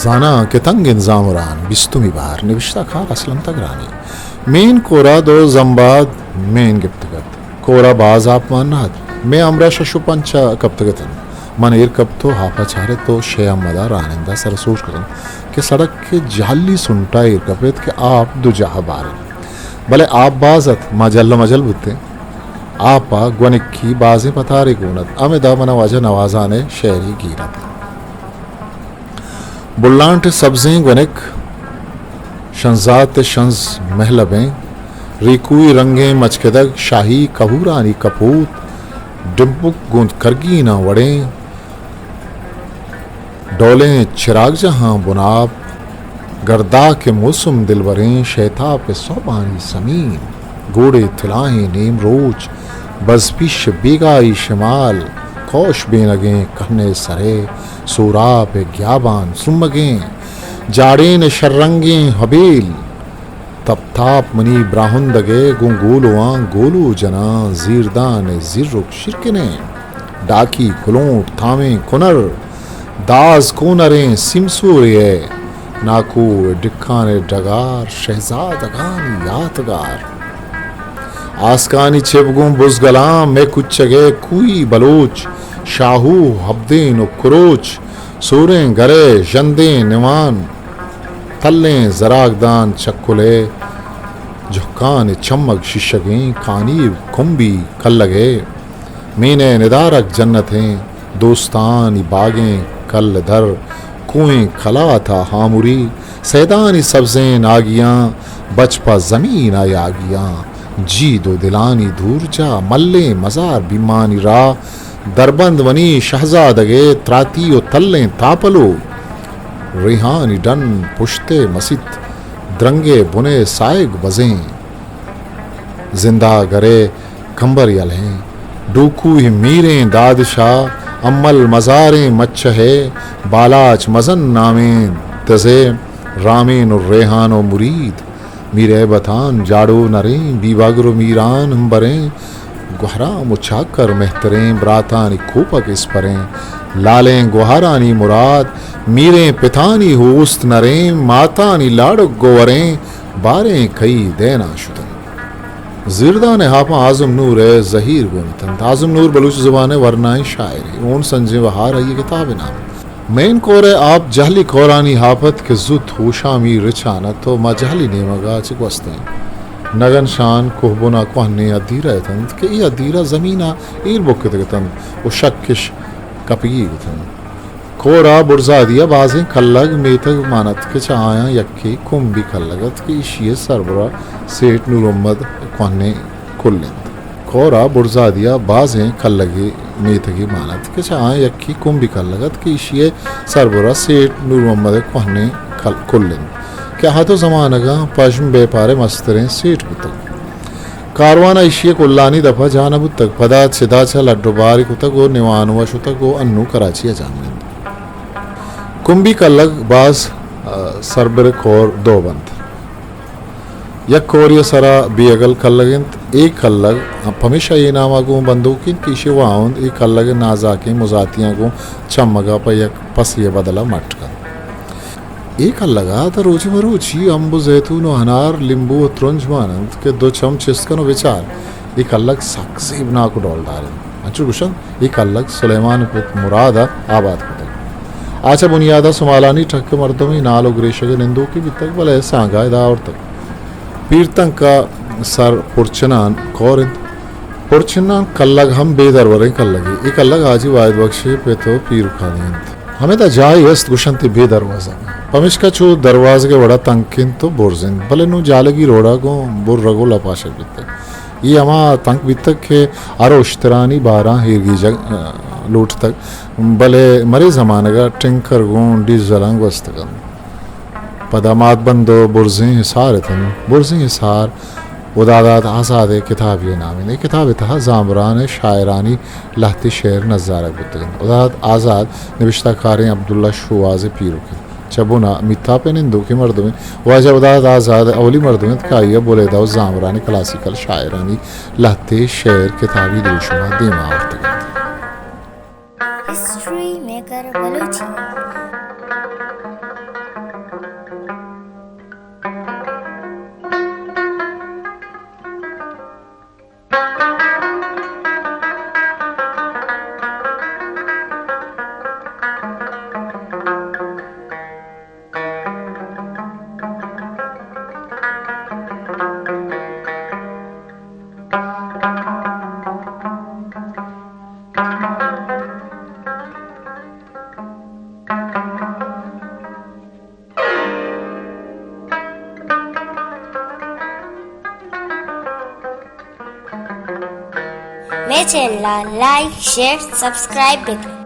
زاناں کہ تنگ انت زامران، بیستمی بہر، نبشتہ کار اسلم تگرانی۔ مین کورا دو زمباد مین گپتگ ات۔ کورا باز آپ مان نہ ات۔ مئے ہمراہ شش و پنچ ء کپتگ اتنت۔ من ایر کپت و آپ ء چارت و شے احمد ء رانندہ سر سوج کتنت کہ سڑک ء جہلی سنٹ ء ایر کپت کہ آپ دو جاہ ء بارت۔ بلے آپ باز ات، ما جل و مجل بوتیں۔ آپ ء گونکی بازیں پتارے گون ات۔ ہمدا من ء واجہ نوازان ء شعرے گیر ات۔ بلانٹ ء سبزیں گونک، شنزات ء شنز مہلبیں، ریکوئی رنگیں مچکدگ، شاہی کہورانی کپوت، ڈمبک گوں کرگیناں وڑیں، ڈولیں چراگجاہاں بناپ، گرداک ء موسم دلبریں، شیتاپ ء سہبانی سمین، گوڑے تلاہیں نیم روچ، بزپیش بیگاہی شمال، کوش بینگیں کہنیں سرے، سوراپ ء گیابان سمگیں، جاڑین ء شررنگیں ہبیل، تپ تاپ منی براہندگ ء گوں گولواں گولو جناں، زیردان ء زیرک شیرکنیں، ڈاکی کلونٹ تامیں کنر، داز کونریں سیمسورے ء ناکو ء ڈکان ء ڈگار، شہزادگانی یاتگار۔ آسکانی چپ گوں بزگلاں، مئے کچگ ء کوئی بلوچ، شاہو، ہبدین و کروچ، سوریں گرے، ژندیں نوان، تلیں زراگدان، چکل ء جہکان چمگ شیشگیں، کانیب کمبی کلگ ء مین ء ندارگ جنتیں، دوستانی باگیں کل در، کوہیں کلات ء ہامری، سیدانی سبزیں ناگیاں، بچ پہ زمین ء یاگیاں، جید و دلانی دورجاہ، ملیں مزار بیمانی راہ، دربند منی شہزادگ ء تراتی و تلیں تاپلو، ریحانی ڈن پشت ء مسیت، درنگ ء بن ء سائگ بزیں۔ زندہ گرے کمبر یلہیں، ڈوکوہ میریں دادشاہ، امل مزاریں مچہ ء بالاچ مزن نامیں دزے، رامین و ریحان و مرید، میر ہیبتان جاڑو نریں، بیبگر و میران ہمبریں، گوہرام و چاکر مہتریں، براتانی کوپگ اسپریں، لالیں گوہرانی مراد، میریں پتانی ہوست نریں، ماتانی لاڑک گوہریں، باریں کئی دینا شتنت۔ زیردان ء ہاپاں اعظم نور ء زہیر گون اتنت۔ اعظم نور بلوچی زبان ء ورنائیں شاعرے۔ ہون سنجیں بہار آئی ء کتاب ء نام انت۔ مین کور ء آپ جہلی کورانی ہاپ ات کہ زوت ہوشامی رچان ات و ما جہلی نیمگ ء چہ گوستیں نگن شان کوہبن ء کوہنیں ادیر ء اتنت کہ اے ادیر ء زمین ء ایر بکتگ اتنت و شکش کپگی اتنت۔ کور ء برزادی ء بازیں کلگ میتگ مان ات کہ چہ آیاں یکے کمبی کلگ ات کہ ایشی ء سربرا سیٹھ نور محمد کوہنیں کل انت۔ کور ء برزادی ء بازیں کلگے میتگے مان ات کہ چہ آیاں یکے کمبی کلگ ات کہ ایشی ء سربرا سیٹھ نور محمد کوہنیں کل، کل انت کہ آ تو زمانگاں پژم بیپار ء مستریں سیٹھ بوتگ۔ کاروان ء ایشی ء کلانی دپ ء جان ء بوتگ۔ پدا چدا چہ لڈ و باری کتگ و نیوانو ء شتگ و انو کراچی ء جان انت۔ کمبی کلگ باز، ء، سربر کور دو بنت۔ یک کوری ء سرا بیگل کلگ انت۔ اے کلگ پمیشا اے نام ء گوں بندوک انت کہ ایشی واہند اے کلگ ء نازاکیں مزاتیاں گوں چمگ ء پہ یک پسے ء بدل ء مٹ کنت۔ اے کلگ ء تاں روچ بہ روچی امب و زیتون و انار، لیمبو و ترنج مان انت کہ دو چم چست کن و بچار، اے کلگ سک زیبناک و ڈولدار انت۔ انچو گوشنت، اے کلگ سلیمان ء پت مراد ء آباد کتگ۔ آ چہ بنیاد ء سمالانی ٹک ء مردمے، نال و گریشگ ء نندوکے بیتگ، بلے سانگ ء ادا آورتگ۔ پیرتنک ء سر پرچنان کور انت۔ پرچنان کلگ ہم بے دروریں کلگے۔ اے کلگ حاجی واحد بخش ء پت و پیرکانی انت۔ ہمدا جاہے است گوشنت بے دروازگ۔ پمیشکا چو دروازگ ء وڑا تنک انت و برز انت، بلے نوں جالگی روڈ ء گوں برگ و لپاشگ بیتگ۔ اے ہما تنک بیتگ کہ ہر اشترانی باراں ایرگیجگ، ء، لوٹتگ، بلے مرے زمانگ ء ٹینکر گوں ڈیزلاں گوستگ انت۔ پدا مات بند و برزیں حصار اتنت۔ برزیں حصار ودادات آزاد ء کتابے ء نام انت۔ اے کتاب ء تہا زامران ء شاعرانی لہتے شعر نظارگ بوتگ انت۔ ودادات آزاد نبشتہ کاریں عبداللہ شوہاز ء پیرک انت۔ چہ بن ء میتاپ ء نندوکیں مردمے۔ واجہ ودادات آزاد اولی مردم انت کہ آئی ء بلیدہ و زامران ء کلاسیکل شاعرانی لہتے شعر کتابی دروشم ء دیما آورتگ انت۔ ہسٹری میکر بلوچی۔ مئے چینل ءَ لائک، شیئر، سبسکرائب بہ کن۔